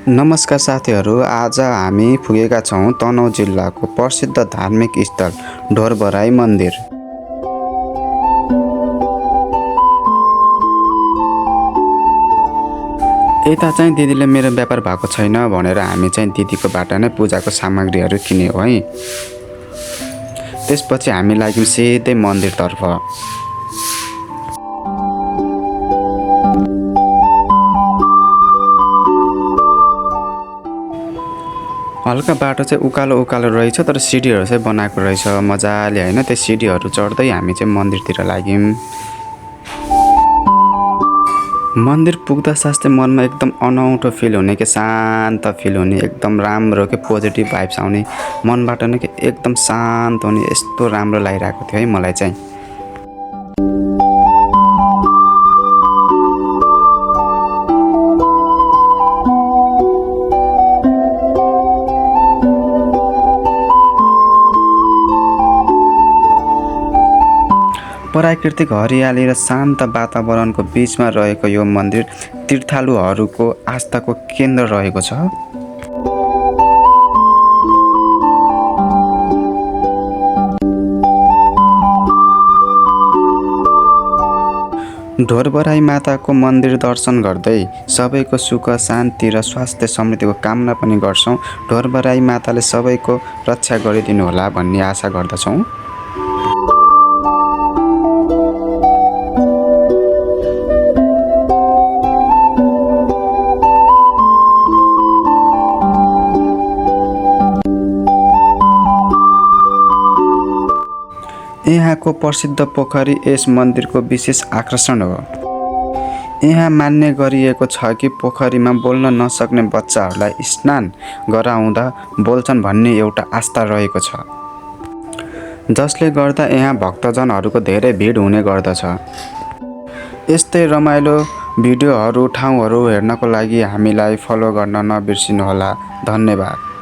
नमस्कार साथीहरू, आज हामी पुगेका छौँ तनहुँ जिल्लाको प्रसिद्ध धार्मिक स्थल ढोरबराई मन्दिर। यता चाहिँ दिदीले मेरो व्यापार भएको छैन भनेर हामी चाहिँ दिदीकोबाट नै पूजाको सामग्रीहरू किन्यौँ है। त्यसपछि हामी लाग्यौँ सिधै मन्दिरतर्फ। हल्का बाटो चाहिँ उकालो रहेछ, तर सिडीहरू चाहिँ बनाएको रहेछ मजाले हैन। त्यो सिडीहरू चढ्दै हामी चाहिँ मन्दिरतिर लाग्यौँ। मन्दिर पुग्दा साथै मनमा एकदम अनौठो फिल हुने के शान्त फिल हुने, एकदम राम्रो के पोजिटिभ भाइब्स आउने, मनबाट नै के एकदम शान्त हुने, यस्तो राम्रो लागिरहेको थियो है मलाई चाहिँ। प्राकृतिक हरियाली र शान्त वातावरणको बीचमा रहेको यो मन्दिर तीर्थालुहरूको आस्थाको केन्द्र रहेको छ। ढोरबराई माताको मन्दिर दर्शन गर्दै सबैको सुख शान्ति र स्वास्थ्य समृद्धिको कामना पनि गर्छौँ। ढोरबराई माताले सबैको रक्षा गरिदिनु होला भन्ने आशा गर्दछौँ। यहाँको प्रसिद्ध पोखरी यस मन्दिरको विशेष आकर्षण हो। यहाँ मान्ने गरिएको छ कि पोखरीमा बोल्न नसक्ने बच्चाहरूलाई स्नान गराउँदा बोल्छन् भन्ने एउटा आस्था रहेको छ, जसले गर्दा यहाँ भक्तजनहरूको धेरै भिड हुने गर्दछ। यस्तै रमाइलो भिडियोहरू ठाउँहरू हेर्नको लागि हामीलाई फलो गर्न नबिर्सिनुहोला। धन्यवाद।